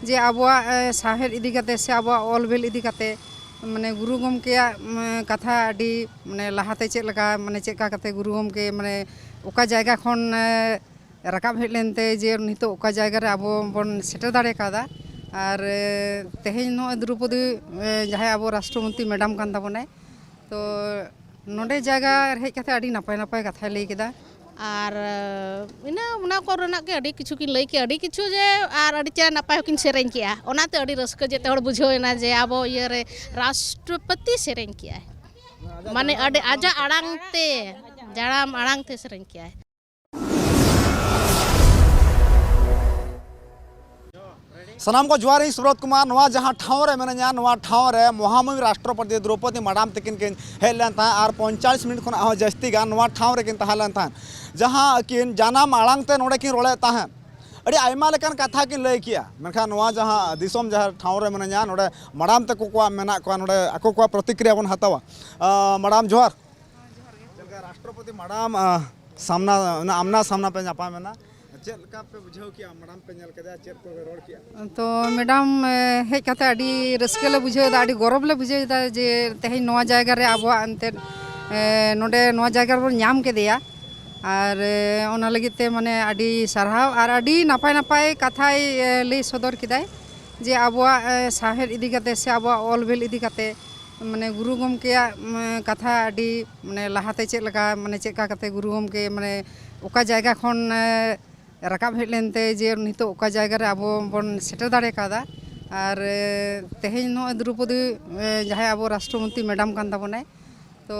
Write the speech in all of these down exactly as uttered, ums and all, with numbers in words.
ᱡᱮ ᱟᱵᱚᱣᱟᱜ ᱮ, ᱥᱟᱶᱦᱮᱫ ᱤᱫᱤ ᱠᱟᱛᱮ ᱥᱮ ᱟᱵᱚᱣᱟᱜ ᱚᱞ ᱵᱤᱞ ᱤᱫᱤ ᱠᱟᱛᱮ ᱢᱟᱱᱮ ᱜᱩᱨᱩ ᱜᱚᱢᱠᱮᱭᱟᱜ ᱢᱟᱱᱮ ᱠᱟᱛᱷᱟ ᱟᱹᱰᱤ ᱢᱟᱱᱮ ᱞᱟᱦᱟᱛᱮ ᱪᱮᱫ ᱞᱮᱠᱟ ᱢᱟᱱᱮ ᱪᱮᱫ ᱞᱮᱠᱟ ᱠᱟᱛᱮ ᱜᱩᱨᱩ ᱜᱚᱢᱠᱮ ᱢᱟᱱᱮ ᱚᱠᱟ ᱡᱟᱭᱜᱟ ᱠᱷᱚᱱ ᱮ, ᱨᱟᱠᱟᱵ ᱦᱮᱡ ᱞᱮᱱᱛᱮ ᱡᱮ ᱱᱤᱛᱚᱜ ᱚᱠᱟ ᱡᱟᱭᱜᱟ ᱨᱮ ᱟᱵᱚ ᱵᱚᱱ ᱥᱮᱴᱮᱨ ᱫᱟᱲᱮ ᱠᱟᱣᱫᱟ᱾ ᱟᱨ ᱮ, ᱛᱮᱦᱮᱧ ᱱᱚᱜᱼᱚᱭ ᱫᱨᱚᱯᱚᱫᱤ ᱮ, ᱡᱟᱦᱟᱸᱭ ᱟᱵᱚ ᱨᱟᱥᱴᱨᱚᱯᱚᱛᱤ ᱢᱮᱰᱟᱢ ᱠᱟᱱ ᱛᱟᱵᱚᱱᱟᱭ, ᱛᱚ ᱱᱚᱰᱮ ᱡᱟᱭᱜᱟ ᱨᱮ ᱦᱮᱡ ᱠᱟᱛᱮ ᱟᱹᱰᱤ ᱱᱟᱯᱟᱭ ᱱᱟᱯᱟᱭ ᱠᱟᱛᱷᱟᱭ ᱞᱟᱹᱭ ᱠᱮᱫᱟ᱾ ᱟᱨ ᱤᱱᱟᱹ ᱚᱱᱟ ᱠᱚᱨᱮᱱᱟᱜ ᱜᱮ ᱟᱹᱰᱤ ᱠᱤᱪᱷᱩ ᱠᱤᱱ ᱞᱟᱹᱭ ᱠᱮᱜᱼᱟ, ᱟᱹᱰᱤ ᱠᱤᱪᱷᱩ ᱡᱮ ᱟᱨ ᱟᱹᱰᱤ ᱪᱮᱦᱨᱟ ᱱᱟᱯᱟᱭ ᱦᱚᱸᱠᱤᱱ ᱥᱮᱨᱮᱧ ᱠᱮᱜᱼᱟ᱾ ᱚᱱᱟᱛᱮ ᱟᱹᱰᱤ ᱨᱟᱹᱥᱠᱟᱹ ᱡᱮᱛᱮ ᱦᱚᱲ ᱵᱩᱡᱷᱟᱹᱣ ᱮᱱᱟ ᱡᱮ ᱟᱵᱚ ᱤᱭᱟᱹᱨᱮ ᱨᱟᱥᱴᱨᱚᱯᱚᱛᱤ ᱥᱮᱨᱮᱧ ᱠᱮᱜᱼᱟᱭ, ᱢᱟᱱᱮ ᱟᱹᱰᱤ ᱟᱡᱟᱜ ᱟᱲᱟᱝ ᱛᱮ, ᱡᱟᱲᱟᱢ ᱟᱲᱟᱝ ᱛᱮ ᱥᱮᱨᱮᱧ ᱠᱮᱜᱼᱟᱭ᱾ ᱥᱟᱱᱟᱢ ᱠᱚ ᱡᱚᱦᱟᱨ, ᱤᱧ ᱥᱩᱵᱨᱚᱛ ᱠᱩᱢᱟᱨ᱾ ᱱᱚᱣᱟ ᱡᱟᱦᱟᱸ ᱴᱷᱟᱶ ᱨᱮ ᱢᱮᱱᱟᱹᱧᱟ, ᱱᱚᱣᱟ ᱴᱷᱟᱶ ᱨᱮ ᱢᱚᱦᱟᱢᱚᱦᱤ ᱨᱟᱥᱴᱨᱚᱯᱚᱛᱤ ᱫᱨᱚᱯᱚᱫᱤ ᱢᱟᱰᱟᱢ ᱛᱟᱹᱠᱤᱱ ᱠᱤᱱ ᱦᱮᱡ ᱞᱮᱱ ᱛᱟᱦᱮᱸᱫ ᱟᱨ ᱯᱚᱧᱪᱟᱥ ᱢᱤᱱᱤᱴ ᱠᱷᱚᱱᱟᱜ ᱦᱚᱸ ᱡᱟᱹᱥᱛᱤ ᱜᱟᱱ ᱱᱚᱣᱟ ᱴᱷᱟᱶ ᱨᱮᱠᱤᱱ ᱛᱟᱦᱮᱸ ᱞᱮᱱ ᱛᱟᱦᱮᱸᱫ, ᱡᱟᱦᱟᱸ ᱟᱹᱠᱤᱱ ᱡᱟᱱᱟᱢ ᱟᱲᱟᱝ ᱛᱮ ᱱᱚᱰᱮ ᱠᱤᱱ ᱨᱚᱲᱮᱫ ᱛᱟᱦᱮᱸᱫ᱾ ᱟᱹᱰᱤ ᱟᱭᱢᱟ ᱞᱮᱠᱟᱱ ᱠᱟᱛᱷᱟ ᱠᱤᱱ ᱞᱟᱹᱭ ᱠᱮᱜᱼᱟ, ᱢᱮᱱᱠᱷᱟᱱ ᱱᱚᱣᱟ ᱡᱟᱦᱟᱸ ᱫᱤᱥᱚᱢ ᱡᱟᱦᱟᱸ ᱴᱷᱟᱶ ᱨᱮ ᱢᱮᱱᱟᱹᱧᱟ, ᱱᱚᱰᱮ ᱢᱟᱰᱟᱢ ᱛᱟᱠᱚ ᱠᱚᱣᱟᱜ ᱢᱮᱱᱟᱜ ᱠᱚᱣᱟ, ᱱᱚᱰᱮ ᱟᱠᱚ ᱠᱚᱣᱟᱜ ᱯᱨᱚᱛᱤᱠᱨᱤᱭᱟ ᱵᱚᱱ ᱦᱟᱛᱟᱣᱟ᱾ ᱟᱸ, ᱢᱟᱰᱟᱢ ᱡᱚᱦᱟᱨ᱾ ᱪᱮᱫ ᱞᱮᱠᱟ ᱨᱟᱥᱴᱨᱚᱯᱚᱛᱤ ᱢᱟᱰᱟᱢ, ᱟᱸ, ᱥᱟᱢᱱᱟ, ᱚᱱᱟ ᱟᱢᱱᱟ ᱥᱟᱢᱱᱟ ᱯᱮ ᱧᱟᱯᱟᱢ ᱮᱱᱟ, ᱪᱮᱫ ᱞᱮᱠᱟ ᱯᱮ ᱵᱩᱡᱷᱟᱹᱣ ᱠᱮᱜᱼᱟ? ᱢᱟᱰᱟᱢ ᱯᱮ ᱧᱮᱞ ᱠᱮᱫᱮᱭᱟ, ᱪᱮᱫ ᱠᱚ ᱨᱚᱲ ᱠᱮᱜᱼᱟ? ᱛᱚ ᱢᱮᱰᱟᱢ, ᱮ, ᱦᱮᱡ ᱠᱟᱛᱮ ᱟᱹᱰᱤ ᱨᱟᱹᱥᱠᱟᱹ ᱞᱮ ᱵᱩᱡᱷᱟᱹᱣ ᱮᱫᱟ, ᱟᱹᱰᱤ ᱜᱚᱨᱚᱵᱽ ᱞᱮ ᱵᱩᱡᱷᱟᱹᱣ ᱮᱫᱟ ᱡᱮ ᱛᱮᱦᱮᱧ ᱱᱚᱣᱟ ᱡᱟᱭᱜᱟ ᱨᱮ ᱟᱵᱚᱣᱟᱜ ᱮᱱᱛᱮᱫ, ᱮ, ᱱᱚᱰᱮ ᱱᱚᱣᱟ ᱡᱟᱭᱜᱟ ᱨᱮᱵᱚᱱ ᱧᱟᱢ ᱠᱮᱫᱮᱭᱟ᱾ ᱟᱨ, ᱮ, ᱚᱱᱟ ᱞᱟᱹᱜᱤᱫ ᱛᱮ ᱢᱟᱱᱮ ᱟᱹᱰᱤ ᱥᱟᱨᱦᱟᱣ ᱟᱨ ᱟᱹᱰᱤ ᱱᱟᱯᱟᱭ ᱱᱟᱯᱟᱭ ᱠᱟᱛᱷᱟᱭ, ᱮ, ᱞᱟᱹᱭ ᱥᱚᱫᱚᱨ ᱠᱮᱫᱟᱭ ᱡᱮ ᱟᱵᱚᱣᱟᱜ, ᱮ, ᱥᱟᱶᱦᱮᱫ ᱤᱫᱤ ᱠᱟᱛᱮ ᱥᱮ ᱟᱵᱚᱣᱟᱜ ᱚᱞ ᱵᱤᱞ ᱤᱫᱤ ᱠᱟᱛᱮ ᱢᱟᱱᱮ ᱜᱩᱨᱩ ᱜᱚᱢᱠᱮᱭᱟᱜ, ᱢᱟᱱᱮ, ᱠᱟᱛᱷᱟ ᱟᱹᱰᱤ, ᱢᱟᱱᱮ, ᱞᱟᱦᱟᱛᱮ ᱪᱮᱫ ᱞᱮᱠᱟ, ᱢᱟᱱᱮ, ᱪᱮᱫ ᱞᱮᱠᱟ ᱠᱟᱛᱮ ᱜᱩᱨᱩ ᱜᱚᱢᱠᱮ, ᱢᱟᱱᱮ, ᱚᱠᱟ ᱡᱟᱭᱜᱟ ᱠᱷᱚᱱ, ᱮ, ᱨᱟᱠᱟᱵ ᱦᱮᱡ ᱞᱮᱱᱛᱮ ᱡᱮ ᱱᱤᱛᱚᱜ ᱚᱠᱟ ᱡᱟᱭᱜᱟ ᱨᱮ ᱟᱵᱚ ᱵᱚᱱ ᱥᱮᱴᱮᱨ ᱫᱟᱲᱮ ᱠᱟᱣᱫᱟ᱾ ᱟᱨ, ᱮ, ᱛᱮᱦᱮᱧ ᱱᱚᱜᱼᱚᱭ ᱫᱨᱚᱯᱚᱫᱤ, ᱮ, ᱡᱟᱦᱟᱸᱭ ᱟᱵᱚ ᱨᱟᱥᱴᱨᱚᱯᱚᱛᱤ ᱢᱮᱰᱟᱢ ᱠᱟᱱ ᱛᱟᱵᱚᱱᱟᱭ, ᱛᱚ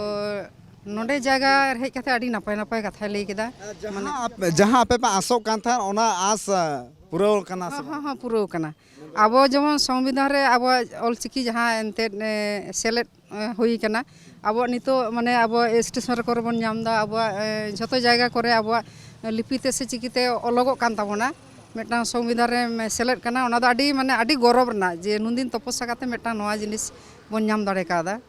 ᱱᱚᱰᱮ ᱡᱟᱭᱜᱟ ᱨᱮ ᱦᱮᱡ ᱠᱟᱛᱮ ᱟᱹᱰᱤ ᱱᱟᱯᱟᱭ ᱱᱟᱯᱟᱭ ᱠᱟᱛᱷᱟᱭ ᱞᱟᱹᱭ ᱠᱮᱫᱟ᱾ ᱡᱟᱦᱟᱸ ᱟᱯᱮ, ᱡᱟᱦᱟᱸ ᱟᱯᱮ ᱯᱮ ᱟᱥᱚᱜ ᱠᱟᱱ ᱛᱟᱦᱮᱸᱫ, ᱚᱱᱟ ᱟᱥ, ᱟ, ᱯᱩᱨᱟᱹᱣ ᱠᱟᱱᱟ ᱥᱮ ᱦᱚᱸ, ᱵᱟᱝ? ᱦᱚᱸ, ᱦᱚᱸ, ᱯᱩᱨᱟᱹᱣ ᱠᱟᱱᱟ᱾ ᱟᱵᱚ ᱡᱮᱢᱚᱱ ᱥᱚᱝᱵᱤᱫᱷᱟᱱ ᱨᱮ ᱟᱵᱚᱣᱟᱜ ᱚᱞᱪᱤᱠᱤ ᱡᱟᱦᱟᱸ ᱮᱱᱛᱮᱫ, ᱮ, ᱥᱮᱞᱮᱫ, ᱮ, ᱦᱩᱭ ᱠᱟᱱᱟ, ᱟᱵᱚᱣᱟᱜ ᱱᱤᱛᱚᱜ ᱢᱟᱱᱮ ᱟᱵᱚ ᱥᱴᱮᱥᱚᱱ ᱠᱚᱨᱮ ᱵᱚᱱ ᱧᱟᱢ ᱮᱫᱟ, ᱟᱵᱚᱣᱟᱜ, ᱮ, ᱡᱷᱚᱛᱚ ᱡᱟᱭᱜᱟ ᱠᱚᱨᱮ ᱟᱵᱚᱣᱟᱜ ᱞᱤᱯᱤ ᱛᱮ ᱥᱮ ᱪᱤᱠᱤ ᱛᱮ ᱚᱞᱚᱜᱚᱜ ᱠᱟᱱ ᱛᱟᱵᱚᱱᱟ, ᱢᱤᱫᱴᱟᱝ ᱥᱚᱝᱵᱤᱫᱷᱟᱱ ᱨᱮ ᱥᱮᱞᱮᱫ ᱠᱟᱱᱟ᱾ ᱚᱱᱟ ᱫᱚ ᱟᱹᱰᱤ, ᱢᱟᱱᱮ, ᱟᱹᱰᱤ ᱜᱚᱨᱚᱵᱽ ᱨᱮᱱᱟᱜ ᱡᱮ ᱱᱩᱱᱫᱤᱱ ᱛᱚᱯᱚᱥᱟ ᱠᱟᱛᱮ ᱢᱤᱫᱴᱟᱝ ᱱᱚᱣᱟ ᱡᱤᱱᱤᱥ ᱵᱚᱱ ᱧᱟᱢ ᱫᱟᱲᱮ ᱠᱟᱣᱫᱟ᱾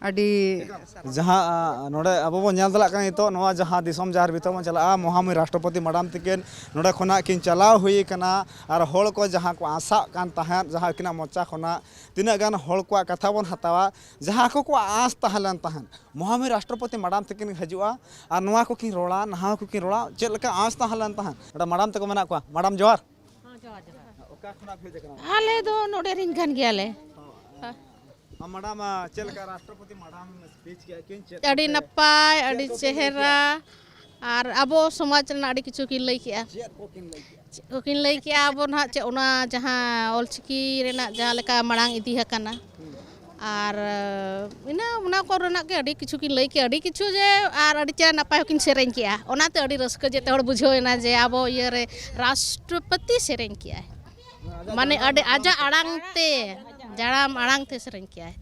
ᱟᱹᱰᱤ ᱡᱟᱦᱟᱸ ᱱᱚᱰᱮ ᱟᱵᱚ ᱵᱚᱱ ᱧᱮᱞ ᱫᱟᱲᱮᱭᱟᱜ ᱠᱟᱱᱟ, ᱱᱤᱛᱚᱜ ᱱᱚᱣᱟ ᱡᱟᱦᱟᱸ ᱫᱤᱥᱚᱢ ᱡᱟᱦᱮᱨ ᱵᱷᱤᱛᱟᱹᱨ ᱵᱚᱱ ᱪᱟᱞᱟᱜᱼᱟ, ᱢᱚᱦᱟᱢᱩᱦᱤ ᱨᱟᱥᱴᱨᱚᱯᱚᱛᱤ ᱢᱟᱰᱟᱢ ᱛᱤᱠᱤᱱ ᱱᱚᱰᱮ ᱠᱷᱚᱱᱟᱜ ᱠᱤᱱ ᱪᱟᱞᱟᱣ ᱦᱩᱭ ᱠᱟᱱᱟ᱾ ᱟᱨ ᱦᱚᱲ ᱠᱚ ᱡᱟᱦᱟᱸ ᱠᱚ ᱟᱥᱟᱜ ᱠᱟᱱ ᱛᱟᱦᱮᱸᱫ, ᱡᱟᱦᱟᱸ ᱟᱹᱠᱤᱱᱟᱜ ᱢᱚᱪᱟ ᱠᱷᱚᱱᱟᱜ ᱛᱤᱱᱟᱹᱜ ᱜᱟᱱ ᱦᱚᱲ ᱠᱚᱣᱟᱜ ᱠᱟᱛᱷᱟ ᱵᱚᱱ ᱦᱟᱛᱟᱣᱟ, ᱡᱟᱦᱟᱸ ᱟᱠᱚ ᱠᱚᱣᱟᱜ ᱟᱸᱥ ᱛᱟᱦᱮᱸ ᱞᱮᱱ ᱛᱟᱦᱮᱸᱫ, ᱢᱚᱦᱟᱢᱩᱦᱤ ᱨᱟᱥᱴᱨᱚᱯᱚᱛᱤ ᱢᱟᱰᱟᱢ ᱛᱤᱠᱤᱱ ᱦᱤᱡᱩᱜᱼᱟ ᱟᱨ ᱱᱚᱣᱟ ᱠᱚᱠᱤᱱ ᱨᱚᱲᱟ, ᱱᱟᱦᱟ ᱠᱚᱠᱤᱱ ᱨᱚᱲᱟ, ᱪᱮᱫ ᱞᱮᱠᱟ ᱟᱸᱥ ᱛᱟᱦᱮᱸ ᱞᱮᱱ ᱛᱟᱦᱮᱸᱫ᱾ ᱱᱚᱰᱮ ᱢᱟᱰᱟᱢ ᱛᱟᱠᱚ ᱢᱮᱱᱟᱜ ᱠᱚᱣᱟ᱾ ᱢᱟᱰᱟᱢ, ᱡᱚᱦᱟᱨ᱾ ᱦᱮᱸ, ᱡᱚᱦᱟᱨ, ᱡᱚᱦᱟᱨ᱾ ᱚᱠᱟ ᱠᱷᱚᱱᱟᱜ ᱯᱮ ᱦᱮᱡ ᱟᱠᱟᱱᱟ? ᱟᱞᱮ ᱫᱚ ᱱᱚᱰᱮ ᱨᱮᱱ ᱠᱟᱱ ᱜᱮᱭᱟᱞᱮ᱾ ᱟᱨ ᱢᱟᱰᱟᱢ, ᱪᱮᱫ ᱞᱮᱠᱟ ᱨᱟᱥᱴᱨᱚᱯᱚᱛᱤ ᱢᱟᱰᱟᱢ ᱥᱯᱤᱪ ᱠᱮᱜᱼᱟ ᱠᱤᱱ? ᱪᱮᱫ ᱟᱹᱰᱤ ᱠᱚᱯᱮ, ᱱᱟᱯᱟᱭ, ᱪᱮᱫ ᱟᱹᱰᱤ ᱠᱚᱯᱮ ᱞᱟᱹᱭ ᱪᱮᱦᱨᱟ᱾ ᱠᱮᱜᱼᱟ? ᱟᱨ ᱟᱵᱚ ᱥᱚᱢᱟᱡᱽ ᱨᱮᱱᱟᱜ ᱟᱹᱰᱤ ᱠᱤᱪᱷᱩ ᱠᱤᱱ ᱞᱟᱹᱭ ᱠᱮᱜᱼᱟ᱾ ᱪᱮᱫ ᱠᱚ ᱠᱤᱱ ᱞᱟᱹᱭ ᱠᱮᱜᱼᱟ? ᱪᱮᱫ ᱠᱚᱠᱤᱱ ᱞᱟᱹᱭ ᱠᱮᱜᱼᱟ? ᱟᱵᱚ ᱱᱟᱦᱟᱜ ᱪᱮᱫ ᱚᱱᱟ ᱡᱟᱦᱟᱸ ᱚᱞᱪᱤᱠᱤ ᱨᱮᱱᱟᱜ ᱡᱟᱦᱟᱸ ᱞᱮᱠᱟ ᱢᱟᱲᱟᱝ ᱤᱫᱤ ᱟᱠᱟᱱᱟ, ᱟᱨ ᱤᱱᱟᱹ ᱚᱱᱟ ᱠᱚᱨᱮᱱᱟᱜ ᱜᱮ ᱟᱹᱰᱤ ᱠᱤᱪᱷᱩ ᱠᱤᱱ ᱞᱟᱹᱭ ᱠᱮᱜᱼᱟ, ᱟᱹᱰᱤ ᱠᱤᱪᱷᱩ ᱡᱮ, ᱟᱨ ᱟᱹᱰᱤ ᱪᱮᱦᱨᱟ ᱱᱟᱯᱟᱭ ᱦᱚᱸᱠᱤᱱ ᱥᱮᱨᱮᱧ ᱠᱮᱜᱼᱟ᱾ ᱚᱱᱟᱛᱮ ᱟᱹᱰᱤ ᱨᱟᱹᱥᱠᱟᱹ ᱡᱮᱛᱮ ᱦᱚᱲ ᱵᱩᱡᱷᱟᱹᱣ ᱮᱱᱟ ᱡᱮ ᱟᱵᱚ ᱤᱭᱟᱹᱨᱮ ᱨᱟᱥᱴᱨᱚᱯᱚᱛᱤ ᱥᱮᱨᱮᱧ ᱠᱮᱜᱼᱟᱭ, ᱢᱟᱱᱮ ᱟᱹᱰᱤ ᱟᱡᱟᱜ ᱟᱲᱟᱝ ᱛᱮ, ᱡᱟᱲᱟᱢ ᱟᱲᱟᱝ ᱛᱮ ᱥᱮᱨᱮᱧ ᱠᱮᱜᱼᱟᱭ᱾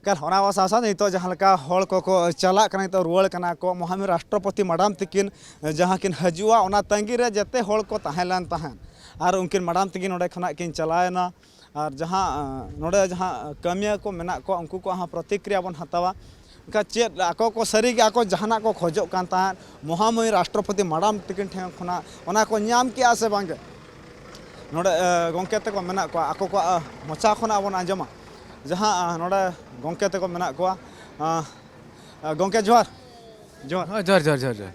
ᱮᱠᱟᱞ, ᱚᱱᱟ ᱥᱟᱶ ᱥᱟᱶᱛᱮ ᱱᱤᱛᱚᱜ ᱡᱟᱦᱟᱸ ᱞᱮᱠᱟ ᱦᱚᱲ ᱠᱚᱠᱚ ᱪᱟᱞᱟᱜ ᱠᱟᱱᱟ, ᱱᱤᱛᱚᱜ ᱨᱩᱣᱟᱹᱲ ᱠᱟᱱᱟ ᱠᱚ, ᱢᱚᱦᱟᱢᱩᱦᱤ ᱨᱟᱥᱴᱨᱚᱯᱚᱛᱤ ᱢᱟᱰᱟᱢ ᱛᱤᱠᱤᱱ ᱡᱟᱦᱟᱸ ᱠᱤᱱ ᱦᱤᱡᱩᱜᱼᱟ, ᱚᱱᱟ ᱛᱟᱺᱜᱤ ᱨᱮ ᱡᱮᱛᱮ ᱦᱚᱲ ᱠᱚ ᱛᱟᱦᱮᱸ ᱞᱮᱱ ᱛᱟᱦᱮᱸᱫ᱾ ᱟᱨ ᱩᱱᱠᱤᱱ ᱢᱟᱰᱟᱢ ᱛᱤᱠᱤᱱ ᱱᱚᱰᱮ ᱠᱷᱚᱱᱟᱜ ᱠᱤᱱ ᱪᱟᱞᱟᱣᱮᱱᱟ᱾ ᱟᱨ ᱡᱟᱦᱟᱸ, ᱱᱚᱰᱮ ᱡᱟᱦᱟᱸ ᱠᱟᱹᱢᱤᱭᱟᱹ ᱠᱚ ᱢᱮᱱᱟᱜ ᱠᱚᱣᱟ, ᱩᱱᱠᱩ ᱠᱚᱣᱟᱜ ᱦᱚᱸ ᱯᱨᱚᱛᱤᱠᱨᱤᱭᱟ ᱵᱚᱱ ᱦᱟᱛᱟᱣᱟ᱾ ᱮᱱᱠᱷᱟᱱ ᱪᱮᱫ ᱟᱠᱚ ᱠᱚ ᱥᱟᱹᱨᱤᱜᱮ ᱟᱠᱚ ᱡᱟᱦᱟᱱᱟᱜ ᱠᱚ ᱠᱷᱚᱡᱚᱜ ᱠᱟᱱ ᱛᱟᱦᱮᱸᱫ, ᱢᱚᱦᱟᱢᱩᱦᱤ ᱨᱟᱥᱴᱨᱚᱯᱚᱛᱤ ᱢᱟᱰᱟᱢ ᱛᱤᱠᱤᱱ ᱴᱷᱮᱱ ᱠᱷᱚᱱᱟᱜ ᱚᱱᱟ ᱠᱚ ᱧᱟᱢ ᱠᱮᱜᱼᱟ ᱥᱮ ᱵᱟᱝᱜᱮ? ᱱᱚᱰᱮ, ᱮ, ᱜᱚᱢᱠᱮ ᱛᱟᱠᱚ ᱢᱮᱱᱟᱜ ᱠᱚᱣᱟ, ᱟᱠᱚ ᱠᱚᱣᱟᱜ, ᱮ, ᱢᱚᱪᱟ ᱠᱷᱚᱱᱟᱜ ᱵᱚᱱ ᱟᱸᱡᱚᱢᱟ᱾ ᱡᱟᱦᱟᱸ, ᱮ, ᱱᱚᱰᱮ ᱜᱚᱢᱠᱮ ᱛᱟᱠᱚ ᱢᱮᱱᱟᱜ ᱠᱚᱣᱟ᱾ ᱮ, ᱮ, ᱜᱚᱢᱠᱮ, ᱡᱚᱦᱟᱨ᱾ ᱡᱚᱦᱟᱨ᱾ ᱦᱮᱸ, ᱡᱚᱦᱟᱨ, ᱡᱚᱦᱟᱨ, ᱡᱚᱦᱟᱨ, ᱡᱚᱦᱟᱨ᱾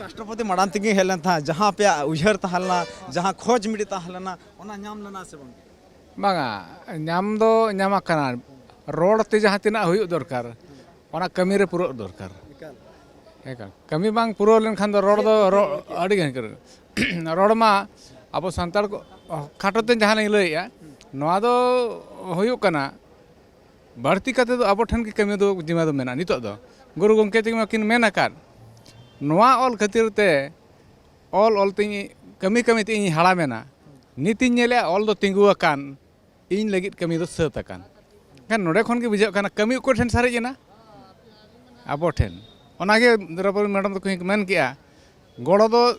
ᱨᱟᱥᱴᱨᱚᱯᱚᱛᱤ ᱢᱟᱰᱟᱢ ᱛᱤᱠᱤᱱ ᱦᱮᱡ ᱞᱮᱱ ᱛᱟᱦᱮᱸᱫ, ᱡᱟᱦᱟᱸ ᱟᱯᱮᱭᱟᱜ ᱩᱭᱦᱟᱹᱨ ᱛᱟᱦᱮᱸ ᱞᱮᱱᱟ, ᱡᱟᱦᱟᱸ ᱠᱷᱚᱡᱽ ᱢᱤᱫᱴᱤᱡ ᱛᱟᱦᱮᱸ ᱞᱮᱱᱟ, ᱚᱱᱟ ᱧᱟᱢ ᱞᱮᱱᱟ ᱥᱮ ᱵᱟᱝ? ᱵᱟᱝᱟ, ᱧᱟᱢ ᱫᱚ ᱧᱟᱢ ᱟᱠᱟᱱᱟ᱾ ᱨᱚᱲ ᱛᱮ ᱡᱟᱦᱟᱸ ᱛᱤᱱᱟᱹᱜ ᱦᱩᱭᱩᱜ ᱫᱚᱨᱠᱟᱨ, ᱚᱱᱟ ᱠᱟᱹᱢᱤ ᱨᱮ ᱯᱩᱨᱟᱹᱜ ᱫᱚᱨᱠᱟᱨ᱾ ᱮᱠᱟᱞ᱾ ᱮᱠᱟᱞ᱾ ᱠᱟᱹᱢᱤ ᱵᱟᱝ ᱯᱩᱨᱟᱹᱣ ᱞᱮᱱᱠᱷᱟᱱ ᱫᱚ ᱨᱚᱲ ᱫᱚ ᱨᱚ-, ᱟᱹᱰᱤ ᱜᱟᱱ ᱠᱟᱱᱟ᱾ ᱨᱚᱲ ᱢᱟ ᱟᱵᱚ ᱥᱟᱱᱛᱟᱲ ᱠᱚ, ᱠᱷᱟᱴᱚ ᱛᱮ ᱡᱟᱦᱟᱸ ᱞᱤᱧ ᱞᱟᱹᱭᱮᱜᱼᱟ, ᱱᱚᱣᱟ ᱫᱚ ᱦᱩᱭᱩᱜ ᱠᱟᱱᱟ, ᱵᱟᱹᱲᱛᱤ ᱠᱟᱛᱮ ᱫᱚ ᱟᱵᱚ ᱴᱷᱮᱱ ᱜᱮ ᱠᱟᱹᱢᱤ ᱫᱚ ᱡᱤᱢᱟ ᱫᱚ ᱢᱮᱱᱟᱜᱼᱟ᱾ ᱱᱤᱛᱚᱜ ᱫᱚ ᱜᱩᱨᱩ ᱜᱚᱢᱠᱮ ᱛᱟᱹᱠᱤᱱ ᱢᱟᱠᱤᱱ ᱢᱮᱱ ᱟᱠᱟᱫ, ᱱᱚᱣᱟ ᱚᱞ ᱠᱷᱟᱹᱛᱤᱨ ᱛᱮ, ᱚᱞ ᱚᱞ ᱛᱤᱧ ᱠᱟᱹᱢᱤ ᱠᱟᱹᱢᱤ ᱛᱮ ᱤᱧ ᱦᱟᱲᱟᱢᱮᱱᱟ, ᱱᱤᱛᱤᱧ ᱧᱮᱞᱮᱜᱼᱟ ᱚᱞ ᱫᱚ ᱛᱤᱸᱜᱩ ᱟᱠᱟᱱ, ᱤᱧ ᱞᱟᱹᱜᱤᱫ ᱠᱟᱹᱢᱤ ᱫᱚ ᱥᱟᱹᱛ ᱟᱠᱟᱱ᱾ ᱮᱱᱠᱷᱟᱱ ᱱᱚᱰᱮ ᱠᱷᱚᱱ ᱜᱮ ᱵᱩᱡᱷᱟᱹᱜ ᱠᱟᱱᱟ ᱠᱟᱹᱢᱤ ᱚᱠᱚᱭ ᱴᱷᱮᱱ ᱥᱟᱨᱮᱡ ᱮᱱᱟ? ᱟᱵᱚ ᱴᱷᱮᱱ᱾ ᱚᱱᱟᱜᱮ ᱫᱨᱚᱯᱚᱫᱤ ᱢᱮᱰᱟᱢ ᱫᱚᱠᱚ ᱢᱮᱱ ᱠᱮᱜᱼᱟ, ᱜᱚᱲᱚ ᱫᱚ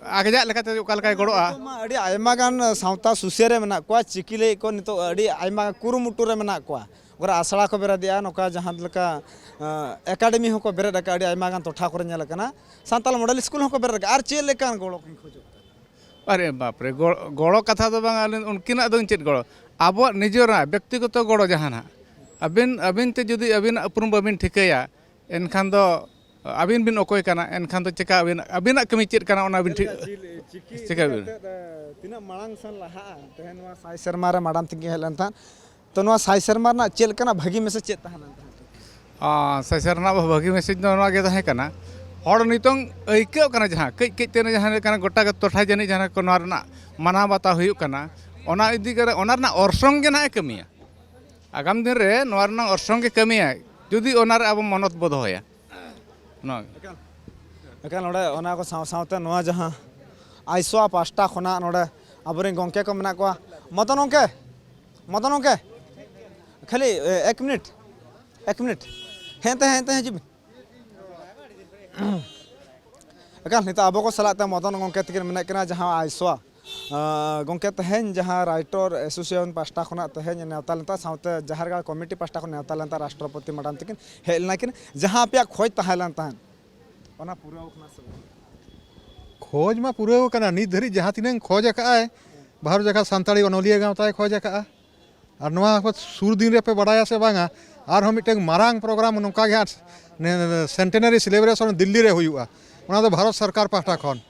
ᱟᱡᱟᱜ ᱞᱮᱠᱟᱛᱮ ᱚᱠᱟ ᱞᱮᱠᱟᱭ ᱜᱚᱲᱚᱜᱼᱟ᱾ ᱱᱤᱛᱚᱜ ᱢᱟ ᱟᱹᱰᱤ ᱟᱭᱢᱟ ᱜᱟᱱ ᱥᱟᱶᱛᱟ ᱥᱩᱥᱟᱹᱨ ᱨᱮ ᱢᱮᱱᱟᱜ ᱠᱚᱣᱟ, ᱪᱤᱠᱤ ᱞᱟᱹᱜᱤᱫ ᱠᱚ ᱱᱤᱛᱚᱜ ᱟᱹᱰᱤ ᱟᱭᱢᱟ ᱠᱩᱨᱩᱢᱩᱴᱩ ᱨᱮ ᱢᱮᱱᱟᱜ ᱠᱚᱣᱟ᱾ ᱚᱠᱟᱨᱮ ᱟᱥᱲᱟ ᱠᱚ ᱵᱮᱨᱮᱫᱮᱜᱼᱟ, ᱱᱚᱝᱠᱟ ᱡᱟᱦᱟᱸ ᱞᱮᱠᱟ ᱮᱠᱟᱰᱮᱢᱤ ᱦᱚᱸᱠᱚ ᱵᱮᱨᱮᱫ ᱟᱠᱟᱫᱼᱟ, ᱟᱹᱰᱤ ᱟᱭᱢᱟ ᱜᱟᱱ ᱴᱚᱴᱷᱟ ᱠᱚᱨᱮ ᱧᱮᱞ ᱟᱠᱟᱱᱟ, ᱥᱟᱱᱛᱟᱲ ᱢᱚᱰᱮᱞ ᱥᱠᱩᱞ ᱦᱚᱸᱠᱚ ᱵᱮᱨᱮᱫ ᱟᱠᱟᱫᱼᱟ᱾ ᱟᱨ ᱪᱮᱫ ᱞᱮᱠᱟᱱ ᱜᱚᱲᱚ ᱠᱤᱱ ᱠᱷᱚᱡᱚᱜ ᱠᱟᱱᱟ? ᱟᱨᱮ ᱵᱟᱯᱨᱮ, ᱜᱚᱲ- ᱜᱚᱲᱚ ᱠᱟᱛᱷᱟ ᱫᱚ ᱵᱟᱝ, ᱟᱹᱞᱤᱧ ᱩᱱᱠᱤᱱᱟᱜ ᱫᱚ ᱪᱮᱫ ᱜᱚᱲᱚ? ᱟᱵᱚᱣᱟᱜ ᱱᱤᱡᱮᱨᱟᱜ ᱵᱮᱠᱛᱤᱜᱚᱛᱚ ᱜᱚᱲᱚ ᱡᱟᱦᱟᱱᱟᱜ, ᱟᱹᱵᱤᱱ, ᱟᱹᱵᱤᱱ ᱛᱮ ᱡᱩᱫᱤ ᱟᱹᱵᱤᱱᱟᱜ ᱩᱯᱨᱩᱢ ᱵᱟᱹᱵᱤᱱ ᱴᱷᱤᱠᱟᱹᱭᱟ, ᱮᱱᱠᱷᱟᱱ ᱫᱚ ᱟᱹᱵᱤᱱ ᱵᱤᱱ ᱚᱠᱚᱭ ᱠᱟᱱᱟ? ᱮᱱᱠᱷᱟᱱ ᱫᱚ ᱪᱮᱠᱟ ᱟᱹᱵᱤᱱ, ᱟᱹᱵᱤᱱᱟᱜ ᱠᱟᱹᱢᱤ ᱪᱮᱫ ᱠᱟᱱᱟ, ᱚᱱᱟ ᱵᱤᱱ ᱴᱷᱤᱠ ᱪᱮᱠᱟ ᱵᱤᱱ? ᱛᱤᱱᱟᱹᱜ ᱢᱟᱲᱟᱝ ᱥᱮᱱ ᱞᱟᱦᱟᱜᱼᱟ? ᱛᱮᱦᱮᱧ ᱱᱚᱣᱟ ᱥᱟᱭ ᱥᱮᱨᱢᱟ ᱨᱮ ᱢᱟᱰᱟᱢ ᱛᱤᱠᱤᱱ ᱦᱮᱡ ᱞᱮᱱ ᱛᱟᱦᱮᱸᱫ, ᱛᱚ ᱱᱚᱣᱟ ᱥᱟᱭ ᱥᱮᱨᱢᱟ ᱨᱮᱱᱟᱜ ᱪᱮᱫ ᱞᱮᱠᱟᱱᱟᱜ ᱵᱷᱟᱹᱜᱤ ᱢᱮᱥᱮᱡᱽ ᱪᱮᱫ ᱛᱟᱦᱮᱸ ᱞᱮᱱ ᱛᱟᱦᱮᱸᱫ? ᱟᱨ ᱥᱟᱭ ᱥᱮᱨᱢᱟ ᱨᱮᱱᱟᱜ ᱵᱷᱟᱹᱜᱤ ᱢᱮᱥᱮᱡᱽ ᱫᱚ ᱱᱚᱣᱟ ᱜᱮ ᱛᱟᱦᱮᱸ ᱠᱟᱱᱟ, ᱦᱚᱲ ᱱᱤᱛᱚᱝ ᱟᱹᱭᱠᱟᱹᱜ ᱠᱟᱱᱟ, ᱡᱟᱦᱟᱸ ᱠᱟᱹᱡ ᱠᱟᱹᱡ ᱛᱮ ᱡᱟᱦᱟᱸ ᱞᱮᱠᱟᱱᱟᱜ ᱜᱚᱴᱟ ᱜᱮ ᱴᱚᱴᱷᱟ ᱡᱟᱹᱱᱤᱡ ᱡᱟᱦᱟᱸ ᱠᱚ ᱱᱚᱣᱟ ᱨᱮᱱᱟᱜ ᱢᱟᱱᱟᱣ ᱵᱟᱛᱟᱣ ᱦᱩᱭᱩᱜ ᱠᱟᱱᱟ, ᱚᱱᱟ ᱤᱫᱤ ᱠᱟᱛᱮ ᱚᱱᱟ ᱨᱮᱱᱟᱜ ᱚᱨᱥᱚᱝ ᱜᱮ ᱱᱟᱦᱟᱜ ᱮ ᱠᱟᱹᱢᱤᱭᱟ᱾ ᱟᱜᱟᱢ ᱫᱤᱱ ᱨᱮ ᱱᱚᱣᱟ ᱨᱮᱱᱟᱜ ᱚᱨᱥᱚᱝ ᱜᱮ ᱠᱟᱹᱢᱤᱭᱟᱭ, ᱡᱩᱫᱤ ᱚᱱᱟ ᱨᱮ ᱟᱵᱚ ᱢᱚᱱᱚᱛ ᱵᱚ ᱫᱚᱦᱚᱭᱟ᱾ ᱱᱚᱣᱟ ᱮᱠᱟᱞ, ᱮᱠᱟᱞ᱾ ᱱᱚᱰᱮ ᱚᱱᱟ ᱠᱚ ᱥᱟᱶ ᱥᱟᱶᱛᱮ ᱱᱚᱣᱟ ᱡᱟᱦᱟᱸ ᱟᱭᱥᱳᱣᱟ ᱯᱟᱦᱴᱟ ᱠᱷᱚᱱᱟᱜ ᱱᱚᱰᱮ ᱟᱵᱚᱨᱮᱱ ᱜᱚᱢᱠᱮ ᱠᱚ ᱢᱮᱱᱟᱜ ᱠᱚᱣᱟ᱾ ᱢᱚᱫᱚᱱ ᱜᱚᱢᱠᱮ, ᱢᱚᱫᱚᱱ ᱜᱚᱢᱠᱮ, ᱠᱷᱟᱹᱞᱤ ᱮ, ᱮᱠ ᱢᱤᱱᱤᱴ, ᱮᱠ ᱢᱤᱱᱤᱴ, ᱦᱮᱱᱛᱮ, ᱦᱮᱱᱛᱮ ᱦᱤᱡᱩᱜ ᱵᱤᱱ᱾ ᱮᱠᱟᱞ, ᱱᱤᱛᱚᱜ ᱟᱵᱚ ᱠᱚ ᱥᱟᱞᱟᱜ ᱛᱮ ᱢᱚᱫᱚᱱ ᱜᱚᱢᱠᱮ ᱛᱤᱠᱤᱱ ᱢᱮᱱᱟᱜ ᱠᱤᱱᱟ, ᱡᱟᱦᱟᱸ ᱟᱭᱥᱳᱣᱟ, ᱟᱸ, ᱜᱚᱢᱠᱮ, ᱛᱮᱦᱮᱧ ᱡᱟᱦᱟᱸ ᱨᱟᱭᱴᱚᱨ ᱮᱥᱳᱥᱤᱭᱮᱥᱚᱱ ᱯᱟᱦᱴᱟ ᱠᱷᱚᱱᱟᱜ ᱛᱮᱦᱮᱧ ᱱᱮᱣᱛᱟ ᱞᱮᱱ ᱛᱟᱦᱮᱸᱫ, ᱥᱟᱶᱛᱮ ᱡᱟᱦᱮᱨ ᱜᱟᱲ ᱠᱚᱢᱤᱴᱤ ᱯᱟᱦᱴᱟ ᱠᱷᱚᱱ ᱱᱮᱣᱛᱟ ᱞᱮᱱ ᱛᱟᱦᱮᱸᱫ, ᱨᱟᱥᱴᱨᱚᱯᱚᱛᱤ ᱢᱟᱰᱟᱢ ᱛᱤᱠᱤᱱ ᱦᱮᱡ ᱞᱮᱱᱟ ᱠᱤᱱ, ᱡᱟᱦᱟᱸ ᱟᱯᱮᱭᱟᱜ ᱠᱷᱚᱡᱽ ᱛᱟᱦᱮᱸ ᱞᱮᱱ ᱛᱟᱦᱮᱸᱫ, ᱚᱱᱟ ᱯᱩᱨᱟᱹᱣ ᱠᱟᱱᱟ ᱥᱮ ᱵᱟᱝ? ᱠᱷᱚᱡᱽ ᱢᱟ ᱯᱩᱨᱟᱹᱣ ᱠᱟᱱᱟ, ᱱᱤᱛ ᱫᱷᱟᱹᱨᱤᱡ ᱡᱟᱦᱟᱸ ᱛᱤᱱᱟᱹᱝ ᱠᱷᱚᱡᱽ ᱟᱠᱟᱫᱼᱟᱭ, ᱵᱷᱟᱨᱚᱛ ᱡᱟᱠᱟᱛ ᱥᱟᱱᱛᱟᱲᱤ ᱚᱱᱚᱞᱤᱭᱟᱹ ᱜᱟᱶᱛᱟᱭ ᱠᱷᱚᱡᱽ ᱟᱠᱟᱫᱼᱟ᱾ ᱟᱨ ᱱᱚᱣᱟ ᱠᱚ ᱥᱩᱨ ᱫᱤᱱ ᱨᱮᱯᱮ ᱵᱟᱲᱟᱭᱟ ᱥᱮ ᱵᱟᱝᱟ, ᱟᱨᱦᱚᱸ ᱢᱤᱫᱴᱟᱝ ᱢᱟᱨᱟᱝ ᱯᱨᱳᱜᱨᱟᱢ ᱱᱚᱝᱠᱟ ᱜᱮ ᱦᱟᱸᱜ ᱱᱮ-, ᱱᱮ-, ᱥᱮᱱᱴᱮᱱᱟᱨᱤ ᱥᱮᱞᱤᱵᱨᱮᱥᱚᱱ ᱫᱤᱞᱞᱤ ᱨᱮ ᱦᱩᱭᱩᱜᱼᱟ᱾ ᱚᱱᱟ ᱫᱚ ᱵᱷᱟᱨᱚᱛ ᱥᱚᱨᱠᱟᱨ ᱯᱟᱦᱴᱟ ᱠᱷᱚᱱ᱾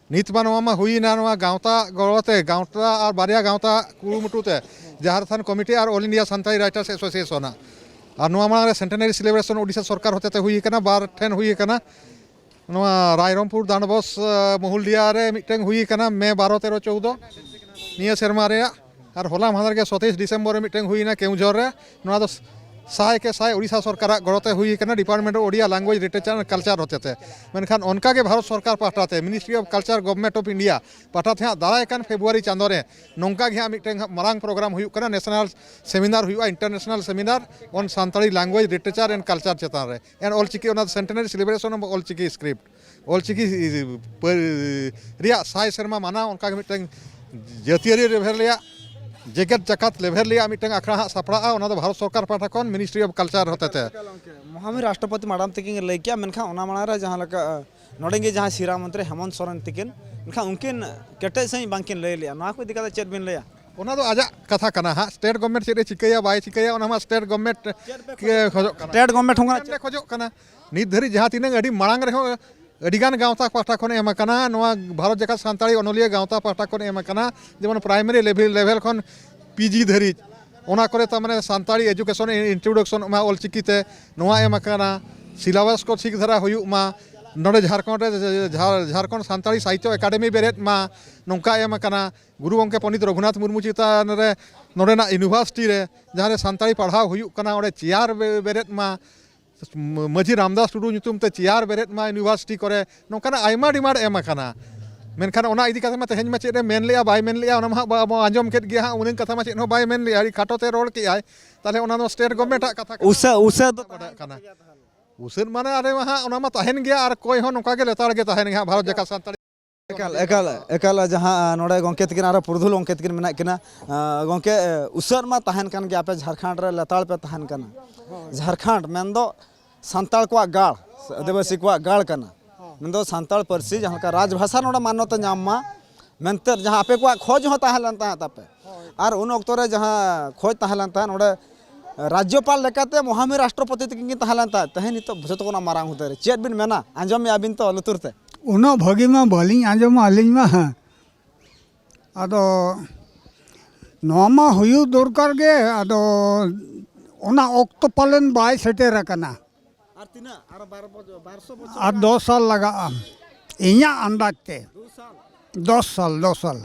ᱱᱤᱛ ᱢᱟ ᱱᱚᱣᱟ ᱢᱟ ᱦᱩᱭᱮᱱᱟ, ᱱᱚᱣᱟ ᱜᱟᱶᱛᱟ ᱜᱚᱲᱚ ᱛᱮ, ᱜᱟᱶᱛᱟ ᱟᱨ ᱵᱟᱨᱭᱟ ᱜᱟᱶᱛᱟ ᱠᱩᱨᱩᱢᱩᱴᱩ ᱛᱮ, ᱡᱷᱟᱲᱠᱷᱚᱸᱰ ᱠᱚᱢᱤᱴᱤ ᱟᱨ ᱚᱞ ᱤᱱᱰᱤᱭᱟ ᱥᱟᱱᱛᱟᱲᱤ ᱨᱟᱭᱴᱟᱨᱥ ᱮᱥᱳᱥᱤᱭᱮᱥᱚᱱᱟᱜ᱾ ᱟᱨ ᱱᱚᱣᱟ ᱢᱟᱲᱟᱝ ᱨᱮ ᱥᱮᱱᱴᱮᱱᱟᱨᱤ ᱥᱮᱞᱤᱵᱨᱮᱥᱚᱱ ᱳᱰᱤᱥᱟ ᱥᱚᱨᱠᱟᱨ ᱦᱚᱛᱮᱛᱮ ᱦᱩᱭ ᱟᱠᱟᱱᱟ, ᱵᱟᱨ ᱴᱷᱮᱱ ᱦᱩᱭ ᱟᱠᱟᱱᱟ᱾ ᱱᱚᱣᱟ ᱨᱟᱭᱨᱚᱝᱯᱩᱨ ᱰᱟᱸᱰᱵᱚᱥ, ᱟᱸ, ᱢᱚᱦᱩᱞᱰᱤᱦᱟ ᱨᱮ ᱢᱤᱫᱴᱟᱝ ᱦᱩᱭ ᱟᱠᱟᱱᱟ ᱢᱮ ᱵᱟᱨᱚ, ᱛᱮᱨᱚ, ᱪᱳᱣᱫᱚ ᱱᱤᱭᱟᱹ ᱥᱮᱨᱢᱟ ᱨᱮᱭᱟᱜ᱾ ᱟᱨ ᱦᱚᱞᱟ ᱢᱟᱦᱫᱮᱨ ᱜᱮ ᱥᱚᱛᱮᱭᱤᱥ ᱰᱤᱥᱮᱢᱵᱚᱨ ᱨᱮ ᱢᱤᱫᱴᱟᱝ ᱦᱩᱭᱱᱟ ᱠᱮᱣᱡᱷᱚᱨ ᱨᱮ᱾ ᱱᱚᱣᱟ ᱫᱚ ᱥᱟᱭ ᱠᱮ ᱥᱟᱭ ᱳᱰᱤᱥᱟ ᱥᱚᱨᱠᱟᱨᱟᱜ ᱜᱚᱲᱚᱛᱮ ᱦᱩᱭ ᱟᱠᱟᱱᱟ, Department of Odia Language, Literature and Culture ᱦᱚᱛᱮᱛᱮ᱾ ᱢᱮᱱᱠᱷᱟᱱ ᱚᱱᱠᱟᱜᱮ ᱵᱷᱟᱨᱚᱛ ᱥᱚᱨᱠᱟᱨ ᱯᱟᱦᱴᱟ ᱛᱮ, Ministry of Culture, Government of India ᱯᱟᱦᱴᱟ ᱛᱮ ᱦᱟᱸᱜ ᱫᱟᱨᱟᱭ ᱠᱟᱱ ᱯᱷᱮᱵᱽᱨᱩᱣᱟᱨᱤ ᱪᱟᱸᱫᱳ ᱨᱮ ᱱᱚᱝᱠᱟ ᱜᱮ ᱦᱟᱸᱜ ᱢᱤᱫᱴᱟᱝ ᱦᱟᱸᱜ ᱢᱟᱨᱟᱝ ᱯᱨᱳᱜᱨᱟᱢ ᱦᱩᱭᱩᱜ ᱠᱟᱱᱟ, national seminar ᱦᱩᱭᱩᱜᱼᱟ, International Seminar on Santali Language, Literature and Culture ᱪᱮᱛᱟᱱ ᱨᱮ᱾ And ᱚᱞᱪᱤᱠᱤ, ᱚᱱᱟ ᱫᱚ ᱥᱮᱱᱴᱮᱱᱟᱨᱤ ᱥᱮᱞᱤᱵᱨᱮᱥᱚᱱ ᱚᱯᱷ ᱚᱞᱪᱤᱠᱤ ᱥᱠᱨᱤᱯᱴ, ᱚᱞᱪᱤᱠᱤ ᱯᱟᱹ-, ᱨᱮᱭᱟᱜ ᱥᱟᱭ ᱥᱮᱨᱢᱟ ᱢᱟᱱᱟᱣ, ᱚᱱᱠᱟᱜᱮ ᱢᱤᱫᱴᱟᱝ ᱡᱟᱹᱛᱤᱭᱟᱹᱨᱤ ᱞᱮᱵᱷᱮᱞ ᱨᱮᱭᱟᱜ ᱡᱮᱜᱮᱛ ᱡᱟᱠᱟᱛ ᱞᱮᱵᱷᱮᱞ ᱨᱮᱭᱟᱜ ᱢᱤᱫᱴᱟᱝ ᱟᱠᱷᱲᱟ ᱦᱟᱸᱜ ᱥᱟᱯᱲᱟᱜᱼᱟ, ᱚᱱᱟ ᱫᱚ ᱵᱷᱟᱨᱚᱛ ᱥᱚᱨᱠᱟᱨ ᱯᱟᱦᱴᱟ ᱠᱷᱚᱱ, ᱢᱤᱱᱤᱥᱴᱨᱤ ᱚᱯᱷ ᱠᱟᱞᱪᱟᱨ ᱦᱚᱛᱮᱛᱮ᱾ ᱢᱚᱦᱟᱢᱤ ᱨᱟᱥᱴᱨᱚᱯᱚᱛᱤ ᱢᱟᱰᱟᱢ ᱛᱟᱹᱠᱤᱱ ᱞᱟᱹᱭ ᱠᱮᱜᱼᱟ, ᱢᱮᱱᱠᱷᱟᱱ ᱚᱱᱟ ᱢᱟᱲᱟᱝ ᱨᱮ ᱡᱟᱦᱟᱸ ᱞᱮᱠᱟ, ᱱᱚᱰᱮ ᱜᱮ ᱡᱟᱦᱟᱸᱭ ᱥᱤᱨᱟ ᱢᱚᱱᱛᱨᱤ ᱦᱮᱢᱚᱱᱛ ᱥᱚᱨᱮᱱ ᱛᱟᱹᱠᱤᱱ, ᱢᱮᱱᱠᱷᱟᱱ ᱩᱱᱠᱤᱱ ᱠᱮᱴᱮᱡ ᱥᱟᱺᱦᱤᱡ ᱵᱟᱝᱠᱤᱱ ᱞᱟᱹᱭ ᱞᱮᱜᱼᱟ᱾ ᱱᱚᱣᱟ ᱠᱚ ᱤᱫᱤ ᱠᱟᱛᱮ ᱪᱮᱫ ᱵᱤᱱ ᱞᱟᱹᱭᱟ? ᱚᱱᱟ ᱫᱚ ᱟᱡᱟᱜ ᱠᱟᱛᱷᱟ ᱠᱟᱱᱟ ᱦᱟᱸᱜ, ᱥᱴᱮᱴ ᱜᱚᱵᱷᱢᱮᱱᱴ ᱪᱮᱫ ᱮ ᱪᱤᱠᱟᱹᱭᱟ ᱵᱟᱭ ᱪᱤᱠᱟᱹᱭᱟ, ᱚᱱᱟ ᱢᱟ ᱥᱴᱮᱴ ᱜᱚᱵᱷᱢᱮᱱᱴ ᱜᱮ ᱠᱷᱚᱡᱚᱜ ᱠᱟᱱᱟ᱾ ᱥᱴᱮᱴ ᱜᱚᱵᱷᱢᱮᱱᱴ ᱦᱚᱸ ᱠᱟᱱᱟ᱾ ᱜᱚᱵᱷᱢᱮᱱᱴ ᱮ ᱠᱷᱚᱡᱚᱜ ᱠᱟᱱᱟ᱾ ᱱᱤᱛ ᱫᱷᱟᱹᱨᱤᱡ ᱡᱟᱦᱟᱸ ᱛᱤᱱᱟᱹᱜ ᱟᱹᱰᱤ ᱢᱟᱲᱟᱝ ᱨᱮᱦᱚᱸ ᱟᱹᱰᱤᱜᱟᱱ ᱜᱟᱶᱛᱟ ᱯᱟᱦᱴᱟ ᱠᱷᱚᱱ ᱮᱢ ᱟᱠᱟᱱᱟ, ᱱᱚᱣᱟ ᱵᱷᱟᱨᱚᱛ ᱡᱟᱠᱟᱛ ᱥᱟᱱᱛᱟᱲᱤ ᱚᱱᱚᱞᱤᱭᱟᱹ ᱜᱟᱶᱛᱟ ᱯᱟᱦᱴᱟ ᱠᱷᱚᱱ ᱮᱢ ᱟᱠᱟᱱᱟ, ᱡᱮᱢᱚᱱ ᱯᱨᱟᱭᱢᱟᱨᱤ ᱞᱮᱵᱷᱮᱞ, ᱞᱮᱵᱷᱮᱞ ᱠᱷᱚᱱ ᱯᱤᱡᱤ ᱫᱷᱟᱹᱨᱤᱡ᱾ ᱚᱱᱟ ᱠᱚᱨᱮ ᱛᱟᱨ ᱢᱟᱱᱮ ᱥᱟᱱᱛᱟᱲᱤ ᱮᱡᱩᱠᱮᱥᱚᱱ ᱤᱱᱴᱨᱳᱰᱟᱠᱥᱚᱱᱚᱜ ᱢᱟ ᱚᱞᱪᱤᱠᱤ ᱛᱮ, ᱱᱚᱣᱟ ᱮᱢ ᱟᱠᱟᱱᱟ᱾ ᱥᱤᱞᱟᱵᱟᱥ ᱠᱚ ᱴᱷᱤᱠ ᱫᱷᱟᱨᱟ ᱦᱩᱭᱩᱜ ᱢᱟ᱾ ᱱᱚᱰᱮ ᱡᱷᱟᱲᱠᱷᱚᱸᱰ ᱨᱮ, ᱡᱷᱟᱲ-, ᱡᱷᱟᱲᱠᱷᱚᱸᱰ ᱥᱟᱱᱛᱟᱲᱤ ᱥᱟᱦᱤᱛᱛᱚ ᱮᱠᱟᱰᱮᱢᱤ ᱵᱮᱨᱮᱫ ᱢᱟ, ᱱᱚᱝᱠᱟ ᱮᱢ ᱟᱠᱟᱱᱟ᱾ ᱜᱩᱨᱩ ᱜᱚᱢᱠᱮ ᱯᱚᱱᱰᱤᱛ ᱨᱚᱜᱷᱩᱱᱟᱛᱷ ᱢᱩᱨᱢᱩ ᱪᱮᱛᱟᱱ ᱨᱮ ᱱᱚᱰᱮᱱᱟᱜ ᱤᱭᱩᱱᱤᱵᱷᱟᱨᱥᱤᱴᱤ ᱨᱮ ᱡᱟᱦᱟᱸ ᱨᱮ ᱥᱟᱱᱛᱟᱲᱤ ᱯᱟᱲᱦᱟᱣ ᱦᱩᱭᱩᱜ ᱠᱟᱱᱟ, ᱚᱸᱰᱮ ᱪᱮᱭᱟᱨ ᱵᱮ-, ᱵᱮᱨᱮᱫ ᱢᱟ᱾ ᱢᱟᱹᱡᱷᱤ ᱨᱟᱢᱫᱟᱥ ᱴᱩᱰᱩ ᱧᱩᱛᱩᱢ ᱛᱮ ᱪᱮᱭᱟᱨ ᱵᱮᱨᱮᱫ ᱢᱟ ᱤᱭᱩᱱᱤᱵᱷᱟᱨᱥᱤᱴᱤ ᱠᱚᱨᱮ, ᱱᱚᱝᱠᱟᱱᱟᱜ ᱟᱭᱢᱟ ᱰᱤᱢᱟᱱᱰ ᱮᱢ ᱟᱠᱟᱱᱟ᱾ ᱢᱮᱱᱠᱷᱟᱱ ᱚᱱᱟ ᱤᱫᱤ ᱠᱟᱛᱮ ᱢᱟ ᱛᱮᱦᱮᱧ ᱢᱟ ᱪᱮᱫ ᱮ ᱢᱮᱱ ᱞᱮᱜᱼᱟ ᱵᱟᱭ ᱢᱮᱱ ᱞᱮᱜᱼᱟ, ᱚᱱᱟ ᱢᱟ ᱦᱟᱸᱜ ᱵᱟ-, ᱵᱚ ᱟᱸᱡᱚᱢ ᱠᱮᱫ ᱜᱮᱭᱟ ᱦᱟᱸᱜ, ᱩᱱᱟᱹᱝ ᱠᱟᱛᱷᱟ ᱢᱟ ᱪᱮᱫ ᱦᱚᱸ ᱵᱟᱭ ᱢᱮᱱ ᱞᱮᱜᱼᱟ, ᱟᱹᱰᱤ ᱠᱷᱟᱴᱚ ᱛᱮ ᱨᱚᱲ ᱠᱮᱜᱼᱟᱭ᱾ ᱛᱟᱦᱚᱞᱮ ᱚᱱᱟ ᱫᱚ ᱥᱴᱮᱴ ᱜᱚᱵᱷᱢᱮᱱᱴ ᱟᱜ ᱠᱟᱛᱷᱟ ᱠᱟᱱᱟ᱾ ᱩᱥᱟᱹ-, ᱩᱥᱟᱹᱫ ᱫᱚ ᱵᱟᱰᱟᱭ ᱠᱟᱱᱟ᱾ ᱩᱥᱟᱹᱫ ᱢᱟᱱᱮ ᱟᱞᱮ ᱢᱟ ᱦᱟᱸᱜ ᱚᱱᱟ ᱢᱟ ᱛᱟᱦᱮᱱ ᱜᱮᱭᱟ, ᱟᱨ ᱠᱚᱭ ᱦᱚᱸ ᱱᱚᱝᱠᱟ ᱜᱮ ᱞᱮᱛᱟᱲ ᱜᱮ ᱛᱟᱦᱮᱱ ᱜᱮᱭᱟ ᱦᱟᱸᱜ ᱵᱷᱟᱨᱚᱛ ᱡᱟᱠᱟᱛ ᱥᱟᱱᱛᱟᱲᱤ᱾ ᱮᱠᱟᱞ, ᱮᱠᱟᱞ, ᱮᱠᱟᱞ, ᱡᱟᱦᱟᱸ ᱱᱚᱰᱮ ᱜᱚᱢᱠᱮ ᱛᱟᱹᱠᱤᱱ ᱟᱨᱚ ᱯᱩᱨᱩᱫᱷᱩᱞ ᱜᱚᱢᱠᱮ ᱛᱟᱹᱠᱤᱱ ᱢᱮᱱᱟᱜ ᱠᱤᱱᱟ᱾ ᱟᱸ, ᱜᱚᱢᱠᱮ, ᱩᱥᱟᱹᱫ ᱢᱟ ᱛᱟᱦᱮᱱ ᱠᱟᱱ ᱜᱮᱭᱟ, ᱟᱯᱮ ᱡᱷᱟᱲᱠᱷᱚᱸᱰ ᱨᱮ ᱞᱮᱛᱟᱲ ᱯᱮ ᱛᱟᱦᱮᱱ ᱠᱟᱱᱟ᱾ ᱡᱷᱟᱲᱠᱷᱚᱸᱰ ᱢᱮᱱᱫᱚ ᱥᱟᱱᱛᱟᱲ ᱠᱚᱣᱟᱜ ᱜᱟᱲ, ᱥᱮ ᱟᱹᱫᱤᱵᱟᱹᱥᱤ ᱠᱚᱣᱟᱜ ᱜᱟᱲ ᱠᱟᱱᱟ᱾ ᱢᱮᱱᱫᱚ ᱥᱟᱱᱛᱟᱲ ᱯᱟᱹᱨᱥᱤ ᱡᱟᱦᱟᱸ ᱞᱮᱠᱟ ᱨᱟᱡᱽ ᱵᱷᱟᱥᱟ ᱱᱚᱰᱮ ᱢᱟᱱᱱᱚᱛᱟ ᱧᱟᱢ ᱢᱟ ᱢᱮᱱᱛᱮ ᱡᱟᱦᱟᱸ ᱟᱯᱮ ᱠᱚᱣᱟᱜ ᱠᱷᱚᱡᱽ ᱦᱚᱸ ᱛᱟᱦᱮᱸ ᱞᱮᱱ ᱛᱟᱦᱮᱸᱫ ᱛᱟᱯᱮ᱾ ᱟᱨ ᱩᱱ ᱚᱠᱛᱚ ᱨᱮ ᱡᱟᱦᱟᱸ ᱠᱷᱚᱡᱽ ᱛᱟᱦᱮᱸ ᱞᱮᱱ ᱛᱟᱦᱮᱸᱫ, ᱱᱚᱰᱮ ᱨᱟᱡᱽᱡᱚᱯᱟᱞ ᱞᱮᱠᱟᱛᱮ ᱢᱚᱦᱟᱢᱤ ᱨᱟᱥᱴᱨᱚᱯᱚᱛᱤ ᱛᱟᱹᱠᱤᱱ ᱠᱤᱱ ᱛᱟᱦᱮᱸ ᱞᱮᱱ ᱛᱟᱦᱮᱸᱫ᱾ ᱛᱮᱦᱮᱧ ᱱᱤᱛᱚᱜ ᱡᱷᱚᱛᱚ ᱠᱷᱚᱱᱟᱜ ᱢᱟᱨᱟᱝ ᱦᱩᱫᱟᱹ ᱨᱮ᱾ ᱪᱮᱫ ᱵᱤᱱ ᱢᱮᱱᱟ? ᱟᱸᱡᱚᱢᱮᱜᱼᱟ ᱵᱤᱱ ᱛᱚ ᱞᱩᱛᱩᱨ ᱛᱮ᱾ ᱩᱱᱟᱹᱜ ᱵᱷᱟᱹᱜᱤ ᱢᱟ ᱵᱟᱹᱞᱤᱧ ᱟᱸᱡᱚᱢᱟ ᱟᱹᱞᱤᱧ ᱢᱟ᱾ ᱟᱫᱚ ᱱᱚᱣᱟ ᱢᱟ ᱦᱩᱭᱩᱜ ᱫᱚᱨᱠᱟᱨ ᱜᱮ, ᱟᱫᱚ ᱚᱱᱟ ᱚᱠᱛᱚ ᱯᱟᱞᱮᱱ ᱵᱟᱭ ᱥᱮᱴᱮᱨ ᱟᱠᱟᱱᱟ᱾ ᱟᱨ ᱛᱤᱱᱟᱹᱜ? ᱟᱨ ᱵᱟᱨ ᱵᱚᱪᱷᱚᱨ, ᱵᱟᱨᱥᱚ ᱵᱚᱪᱷᱚᱨ ᱟᱨ ᱜᱟᱱ? ᱫᱚᱥ ᱥᱟᱞ ᱞᱟᱜᱟᱜᱼᱟ, ᱤᱧᱟᱹᱜ ᱟᱱᱫᱟᱡᱽ ᱛᱮ᱾ ᱫᱩ ᱥᱟᱞ? ᱫᱚᱥ ᱥᱟᱞ, ᱫᱚᱥ ᱥᱟᱞ᱾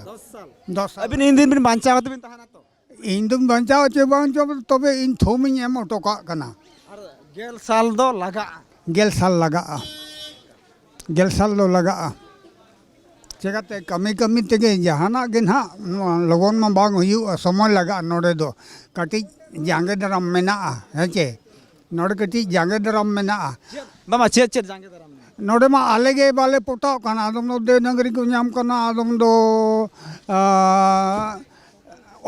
ᱫᱚᱥ ᱥᱟᱞ᱾ ᱟᱹᱵᱤᱱ ᱤᱱ ᱫᱤᱱ ᱵᱤᱱ ᱵᱟᱧᱪᱟᱣ ᱠᱟᱛᱮ ᱵᱤᱱ ᱛᱟᱦᱮᱱᱟ ᱛᱚ? ᱤᱧ ᱫᱚᱧ ᱵᱟᱧᱪᱟᱣ ᱪᱮ ᱵᱟᱝ ᱪᱚ, ᱛᱚᱵᱮ ᱤᱧ ᱛᱷᱩᱢ ᱤᱧ ᱮᱢ ᱦᱚᱴᱚ ᱠᱟᱜ ᱠᱟᱱᱟ᱾ ᱟᱨ ᱜᱮᱞ ᱥᱟᱞ ᱫᱚ ᱞᱟᱜᱟᱜᱼᱟ᱾ ᱜᱮᱞ ᱥᱟᱞ ᱞᱟᱜᱟᱜᱼᱟ᱾ ᱜᱮᱞ ᱥᱟᱞ ᱫᱚ ᱞᱟᱜᱟᱜᱼᱟ᱾ ᱪᱮᱠᱟᱛᱮ ᱠᱟᱹᱢᱤ ᱠᱟᱹᱢᱤ ᱛᱮᱜᱮ ᱡᱟᱦᱟᱱᱟᱜ ᱜᱮ ᱱᱟᱦᱟᱜ ᱱᱚᱣᱟ ᱞᱚᱜᱚᱱ ᱢᱟ ᱵᱟᱝ ᱦᱩᱭᱩᱜᱼᱟ, ᱥᱚᱢᱚᱭ ᱞᱟᱜᱟᱜᱼᱟ᱾ ᱱᱚᱰᱮ ᱫᱚ ᱠᱟᱹᱴᱤᱡ ᱡᱟᱸᱜᱮ ᱫᱟᱨᱟᱢ ᱢᱮᱱᱟᱜᱼᱟ, ᱦᱮᱸ ᱪᱮ? ᱱᱚᱰᱮ ᱠᱟᱹᱴᱤᱡ ᱡᱟᱸᱜᱮ ᱫᱟᱨᱟᱢ ᱢᱮᱱᱟᱜᱼᱟ᱾ ᱪᱮᱫ? ᱵᱟᱵᱟ, ᱪᱮᱫ ᱪᱮᱫ ᱡᱟᱸᱜᱮ ᱫᱟᱨᱟᱢ ᱢᱮᱱᱟᱜᱼᱟ? ᱱᱚᱰᱮ ᱢᱟ ᱟᱞᱮ ᱜᱮ ᱵᱟᱞᱮ ᱯᱚᱴᱟᱜ ᱠᱟᱱᱟ, ᱟᱫᱚᱢ ᱫᱚ ᱫᱮᱣᱱᱟᱜᱚᱨᱤ ᱠᱚ ᱧᱟᱢ ᱠᱟᱱᱟ, ᱟᱫᱚᱢ ᱫᱚ, ᱟᱸ,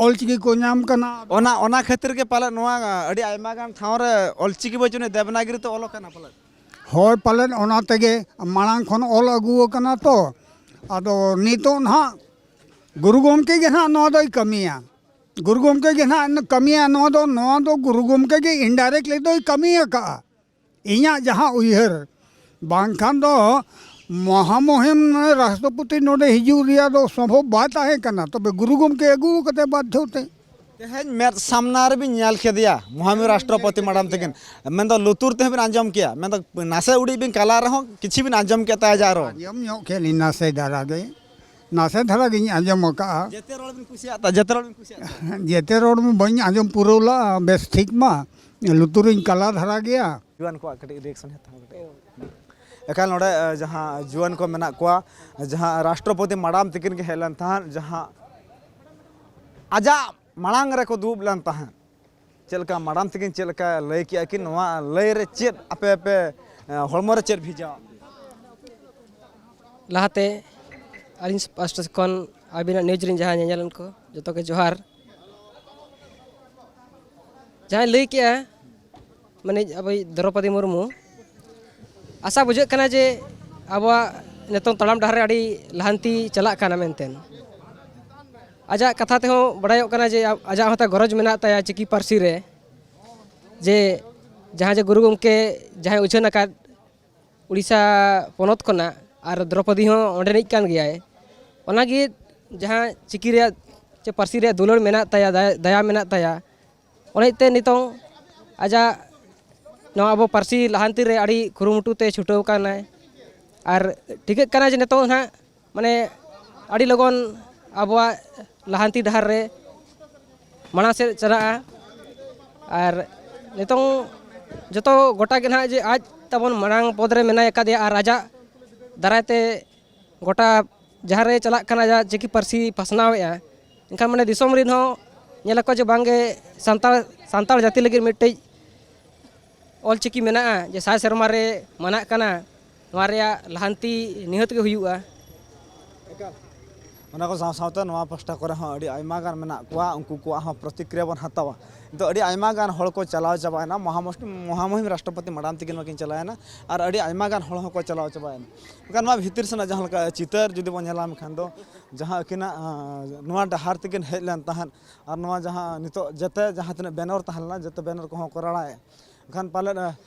ᱚᱞᱪᱤᱠᱤ ᱠᱚ ᱧᱟᱢ ᱠᱟᱱᱟ᱾ ᱚᱱᱟ, ᱚᱱᱟ ᱠᱷᱟᱹᱛᱤᱨ ᱜᱮ ᱯᱟᱞᱮᱫ ᱱᱚᱣᱟ ᱟᱹᱰᱤ ᱟᱭᱢᱟ ᱜᱟᱱ ᱴᱷᱟᱶ ᱨᱮ ᱚᱞᱪᱤᱠᱤ ᱵᱟᱹᱪᱩᱜ ᱟᱹᱱᱤᱡ, ᱫᱮᱵᱽᱱᱟᱜᱤᱨᱤ ᱛᱮ ᱚᱞ ᱟᱠᱟᱱᱟ ᱯᱟᱞᱮᱫ᱾ ᱦᱳᱭ, ᱯᱟᱞᱮᱫ ᱚᱱᱟ ᱛᱮᱜᱮ ᱢᱟᱲᱟᱝ ᱠᱷᱚᱱ ᱚᱞ ᱟᱹᱜᱩ ᱟᱠᱟᱱᱟ ᱛᱚ᱾ ᱟᱫᱚ ᱱᱤᱛᱚᱜ ᱱᱟᱦᱟᱜ ᱜᱩᱨᱩ ᱜᱚᱢᱠᱮ ᱜᱮ ᱱᱟᱦᱟᱜ ᱱᱚᱣᱟ ᱫᱚᱭ ᱠᱟᱹᱢᱤᱭᱟ᱾ ᱜᱩᱨᱩ ᱜᱚᱢᱠᱮ ᱜᱮ ᱱᱟᱦᱟᱜ ᱠᱟᱹᱢᱤᱭᱟ ᱱᱚᱣᱟ ᱫᱚ, ᱱᱚᱣᱟ ᱫᱚ ᱜᱩᱨᱩ ᱜᱚᱢᱠᱮ ᱜᱮ indirectly ᱫᱚᱭ ᱠᱟᱹᱢᱤ ᱟᱠᱟᱫᱼᱟ᱾ ᱤᱧᱟᱹᱜ ᱡᱟᱦᱟᱸ ᱩᱭᱦᱟᱹᱨ, ᱵᱟᱝᱠᱷᱟᱱ ᱫᱚ ᱢᱚᱦᱟᱢᱩᱦᱤᱢ ᱨᱟᱥᱴᱨᱚᱯᱚᱛᱤ ᱱᱚᱰᱮ ᱦᱤᱡᱩᱜ ᱨᱮᱭᱟᱜ ᱫᱚ ᱥᱚᱢᱵᱷᱚᱵ ᱵᱟᱭ ᱛᱟᱦᱮᱸ ᱠᱟᱱᱟ᱾ ᱛᱚᱵᱮ ᱜᱩᱨᱩ ᱜᱚᱢᱠᱮ ᱟᱹᱜᱩ ᱠᱟᱛᱮ ᱵᱟᱫᱽᱫᱷᱚ ᱛᱮ᱾ ᱛᱮᱦᱮᱧ ᱢᱮᱫ ᱥᱟᱢᱱᱟ ᱨᱮᱵᱤᱱ ᱧᱮᱞ ᱠᱮᱫᱮᱭᱟ ᱢᱚᱦᱟᱢᱩᱦᱤᱢ ᱨᱟᱥᱴᱨᱚᱯᱚᱛᱤ ᱢᱟᱰᱟᱢ ᱛᱟᱹᱠᱤᱱ, ᱢᱮᱱᱫᱚ ᱞᱩᱛᱩᱨ ᱛᱮᱦᱚᱸ ᱵᱤᱱ ᱟᱸᱡᱚᱢ ᱠᱮᱭᱟ, ᱢᱮᱱᱫᱚ ᱱᱟᱥᱮ ᱩᱰᱤᱡ ᱵᱤᱱ ᱠᱟᱞᱟ ᱨᱮᱦᱚᱸ ᱠᱤᱪᱷᱩ ᱵᱤᱱ ᱟᱸᱡᱚᱢ ᱠᱮᱫ ᱛᱟᱭᱟ ᱡᱟ ᱨᱚᱲ᱾ ᱟᱸᱡᱚᱢ ᱧᱚᱜ ᱠᱮᱫ ᱞᱤᱧ ᱱᱟᱥᱮ ᱫᱷᱟᱨᱟ ᱜᱮ, ᱱᱟᱥᱮ ᱫᱷᱟᱨᱟ ᱜᱤᱧ ᱟᱸᱡᱚᱢ ᱟᱠᱟᱫᱼᱟ᱾ ᱡᱮᱛᱮ ᱨᱚᱲ ᱵᱤᱱ ᱠᱩᱥᱤᱭᱟᱜ ᱛᱟ-, ᱡᱮᱛᱮ ᱨᱚᱲ ᱵᱤᱱ ᱠᱩᱥᱤᱭᱟᱜ ᱛᱟ? ᱡᱮᱛᱮ ᱨᱚᱲ ᱢᱟ ᱵᱟᱹᱧ ᱟᱸᱡᱚᱢ ᱯᱩᱨᱟᱹᱣ ᱞᱟᱜᱼᱟ ᱵᱮᱥ ᱴᱷᱤᱠ ᱢᱟ, ᱞᱩᱛᱩᱨᱤᱧ ᱠᱟᱞᱟ ᱫᱷᱟᱨᱟ ᱜᱮᱭᱟ᱾ ᱡᱩᱣᱟᱹᱱ ᱠᱚᱣᱟᱜ ᱠᱟᱹᱴᱤᱡ reaction ᱦᱟᱛᱟᱣ ᱠᱟᱹᱴᱤᱡ᱾ ᱮᱠᱟᱞ ᱱᱚᱰᱮ, ᱮ, ᱡᱟᱦᱟᱸ ᱡᱩᱣᱟᱹᱱ ᱠᱚ ᱢᱮᱱᱟᱜ ᱠᱚᱣᱟ, ᱡᱟᱦᱟᱸ ᱨᱟᱥᱴᱨᱚᱯᱚᱛᱤ ᱢᱟᱰᱟᱢ ᱛᱤᱠᱤᱱ ᱜᱮ ᱦᱮᱡ ᱞᱮᱱ ᱛᱟᱦᱮᱸᱫ, ᱡᱟᱦᱟᱸ ᱟᱡᱟᱜ ᱢᱟᱲᱟᱝ ᱨᱮᱠᱚ ᱫᱩᱲᱩᱵ ᱞᱮᱱ ᱛᱟᱦᱮᱸᱫ, ᱪᱮᱫ ᱞᱮᱠᱟ ᱢᱟᱰᱟᱢ ᱛᱤᱠᱤᱱ ᱪᱮᱫ ᱞᱮᱠᱟ ᱞᱟᱹᱭ ᱠᱮᱜᱼᱟ ᱠᱤᱱ, ᱱᱚᱣᱟ ᱞᱟᱹᱭ ᱨᱮ ᱪᱮᱫ ᱟᱯᱮ, ᱟᱯᱮ, ᱮ, ᱦᱚᱲᱢᱚ ᱨᱮ ᱪᱮᱫ ᱵᱷᱤᱡᱟᱣ? ᱞᱟᱦᱟᱛᱮ ᱟᱹᱞᱤᱧ ᱯᱟᱥᱴᱟ ᱠᱷᱚᱱ ᱟᱹᱵᱤᱱᱟᱜ news ᱨᱮᱱ ᱡᱟᱦᱟᱸ ᱧᱮᱧᱮᱞ ᱠᱚ ᱡᱚᱛᱚ ᱜᱮ ᱡᱚᱦᱟᱨ᱾ ᱡᱟᱦᱟᱸᱭ ᱞᱟᱹᱭ ᱠᱮᱜᱼᱟ, ᱢᱟᱱᱮ ᱟᱵᱚᱭᱤᱡ ᱫᱨᱚᱯᱚᱫᱤ ᱢᱩᱨᱢᱩ, ᱟᱥᱟ ᱵᱩᱡᱷᱟᱹᱜ ᱠᱟᱱᱟ ᱡᱮ ᱟᱵᱚᱣᱟᱜ ᱱᱤᱛᱚᱝ ᱛᱟᱲᱟᱢ ᱰᱟᱦᱟᱨ ᱨᱮ ᱟᱹᱰᱤ ᱞᱟᱦᱟᱱᱛᱤ ᱪᱟᱞᱟᱜ ᱠᱟᱱᱟ ᱢᱮᱱᱛᱮ᱾ ᱟᱡᱟᱜ ᱠᱟᱛᱷᱟ ᱛᱮᱦᱚᱸ ᱵᱟᱲᱟᱭᱚᱜ ᱠᱟᱱᱟ ᱡᱮ ᱟᱡᱟᱜ ᱦᱚᱸᱛᱚ ᱜᱚᱨᱚᱡᱽ ᱢᱮᱱᱟᱜ ᱛᱟᱭᱟ ᱪᱤᱠᱤ ᱯᱟᱹᱨᱥᱤ ᱨᱮ, ᱡᱮ ᱡᱟᱦᱟᱸ ᱡᱮ ᱜᱩᱨᱩ ᱜᱚᱢᱠᱮ ᱡᱟᱦᱟᱸᱭ ᱩᱪᱷᱟᱹᱱ ᱟᱠᱟᱫ ᱩᱲᱤᱥᱥᱟ ᱯᱚᱱᱚᱛ ᱠᱷᱚᱱᱟᱜ, ᱟᱨ ᱫᱨᱚᱯᱚᱫᱤ ᱦᱚᱸ ᱚᱸᱰᱮᱱᱤᱡ ᱠᱟᱱ ᱜᱮᱭᱟᱭ᱾ ᱚᱱᱟᱜᱮ ᱡᱟᱦᱟᱸ ᱪᱤᱠᱤ ᱨᱮᱭᱟᱜ ᱪᱮ ᱯᱟᱹᱨᱥᱤ ᱨᱮᱭᱟᱜ ᱫᱩᱞᱟᱹᱲ ᱢᱮᱱᱟᱜ ᱛᱟᱭᱟ, ᱫᱟᱭᱟ, ᱫᱟᱭᱟ ᱢᱮᱱᱟᱜ ᱛᱟᱭᱟ, ᱚᱱᱟ ᱤᱭᱟᱹᱛᱮ ᱱᱤᱛᱚᱝ ᱟᱡᱟᱜ ᱱᱚᱣᱟ ᱟᱵᱚ ᱯᱟᱹᱨᱥᱤ ᱞᱟᱦᱟᱱᱛᱤ ᱨᱮ ᱟᱹᱰᱤ ᱠᱩᱨᱩᱢᱩᱴᱩ ᱛᱮ ᱪᱷᱩᱴᱟᱹᱣ ᱠᱟᱱᱟᱭ᱾ ᱟᱨ ᱴᱷᱤᱠᱟᱹᱜ ᱠᱟᱱᱟ ᱡᱮ ᱱᱤᱛᱚᱝ ᱱᱟᱦᱟᱜ ᱢᱟᱱᱮ ᱟᱹᱰᱤ ᱞᱚᱜᱚᱱ ᱟᱵᱚᱣᱟᱜ ᱞᱟᱦᱟᱱᱛᱤ ᱰᱟᱦᱟᱨ ᱨᱮ ᱢᱟᱲᱟᱝ ᱥᱮᱫ ᱪᱟᱞᱟᱜᱼᱟ᱾ ᱟᱨ ᱱᱤᱛᱚᱝ ᱡᱚᱛᱚ ᱜᱚᱴᱟ ᱜᱮ ᱱᱟᱦᱟᱜ ᱡᱮ ᱟᱡ ᱛᱟᱵᱚᱱ ᱢᱟᱲᱟᱝ ᱯᱚᱫᱽ ᱨᱮ ᱢᱮᱱᱟᱭ ᱟᱠᱟᱫᱮᱭᱟ ᱟᱨ ᱟᱡᱟᱜ ᱫᱟᱨᱟᱭ ᱛᱮ ᱜᱚᱴᱟ ᱡᱟᱦᱟᱸ ᱨᱮ ᱪᱟᱞᱟᱜ ᱠᱟᱱᱟ, ᱟᱡᱟᱜ ᱪᱤᱠᱤ ᱯᱟᱹᱨᱥᱤ ᱯᱟᱥᱱᱟᱣᱮᱫᱼᱟ, ᱮᱱᱠᱷᱟᱱ ᱢᱟᱱᱮ ᱫᱤᱥᱚᱢ ᱨᱮᱱ ᱦᱚᱸ ᱧᱮᱞ ᱟᱠᱚ ᱡᱮ ᱵᱟᱝᱜᱮ ᱥᱟᱱᱛᱟᱲ, ᱥᱟᱱᱛᱟᱲ ᱡᱟᱹᱛᱤ ᱞᱟᱹᱜᱤᱫ ᱢᱤᱫᱴᱤᱡ ᱚᱞᱪᱤᱠᱤ ᱢᱮᱱᱟᱜᱼᱟ, ᱡᱮ ᱥᱟᱭ ᱥᱮᱨᱢᱟ ᱨᱮ ᱢᱟᱱᱟᱜ ᱠᱟᱱᱟ, ᱱᱚᱣᱟ ᱨᱮᱭᱟᱜ ᱞᱟᱦᱟᱱᱛᱤ ᱱᱤᱦᱟᱹᱛ ᱜᱮ ᱦᱩᱭᱩᱜᱼᱟ᱾ ᱮᱠᱟᱞ᱾ ᱚᱱᱟ ᱠᱚ ᱥᱟᱶ ᱥᱟᱶᱛᱮ ᱱᱚᱣᱟ ᱯᱟᱥᱴᱟ ᱠᱚᱨᱮ ᱦᱚᱸ ᱟᱹᱰᱤ ᱟᱭᱢᱟ ᱜᱟᱱ ᱢᱮᱱᱟᱜ ᱠᱚᱣᱟ, ᱩᱱᱠᱩ ᱠᱚᱣᱟᱜ ᱦᱚᱸ ᱯᱨᱚᱛᱤᱠᱨᱤᱭᱟ ᱵᱚᱱ ᱦᱟᱛᱟᱣᱟ᱾ ᱱᱤᱛᱚᱜ ᱟᱹᱰᱤ ᱟᱭᱢᱟ ᱜᱟᱱ ᱦᱚᱲ ᱠᱚ ᱪᱟᱞᱟᱣ ᱪᱟᱵᱟᱭᱮᱱᱟ, ᱢᱚᱦᱟᱢᱩᱥ-, ᱢᱚᱦᱟᱢᱩᱦᱤᱢ ᱨᱟᱥᱴᱨᱚᱯᱚᱛᱤ ᱢᱟᱰᱟᱢ ᱛᱤᱠᱤᱱ ᱢᱟᱠᱤᱱ ᱪᱟᱞᱟᱣᱮᱱᱟ, ᱟᱨ ᱟᱹᱰᱤ ᱟᱭᱢᱟ ᱜᱟᱱ ᱦᱚᱲ ᱦᱚᱸᱠᱚ ᱪᱟᱞᱟᱣ ᱪᱟᱵᱟᱭᱮᱱᱟ᱾ ᱢᱮᱱᱠᱷᱟᱱ ᱱᱚᱣᱟ ᱵᱷᱤᱛᱤᱨ ᱥᱮᱱᱟᱜ ᱡᱟᱦᱟᱸ ᱞᱮᱠᱟ ᱪᱤᱛᱟᱹᱨ ᱡᱩᱫᱤ ᱵᱚᱱ ᱧᱮᱞᱟ, ᱢᱮᱱᱠᱷᱟᱱ ᱫᱚ ᱡᱟᱦᱟᱸ ᱟᱹᱠᱤᱱᱟᱜ, ᱟᱸ, ᱱᱚᱣᱟ ᱰᱟᱦᱟᱨ ᱛᱮᱠᱤᱱ ᱦᱮᱡ ᱞᱮᱱ ᱛᱟᱦᱮᱸᱫ, ᱟᱨ ᱱᱚᱣᱟ ᱡᱟᱦᱟᱸ ᱱᱤᱛᱚᱜ ᱡᱮᱛᱮ ᱡᱟᱦᱟᱸ ᱛᱤᱱᱟᱹᱜ ᱵᱮᱱᱟᱨ ᱛᱟᱦᱮᱸ ᱞᱮᱱᱟ, ᱡᱮᱛᱮ ᱵᱮᱱᱟᱨ ᱠᱚᱦᱚᱸ ᱠᱚ ᱨᱟᱲᱟᱭᱮᱫ, ᱮᱱᱠᱷᱟᱱ ᱯᱟᱞᱮᱫ, ᱟᱸ,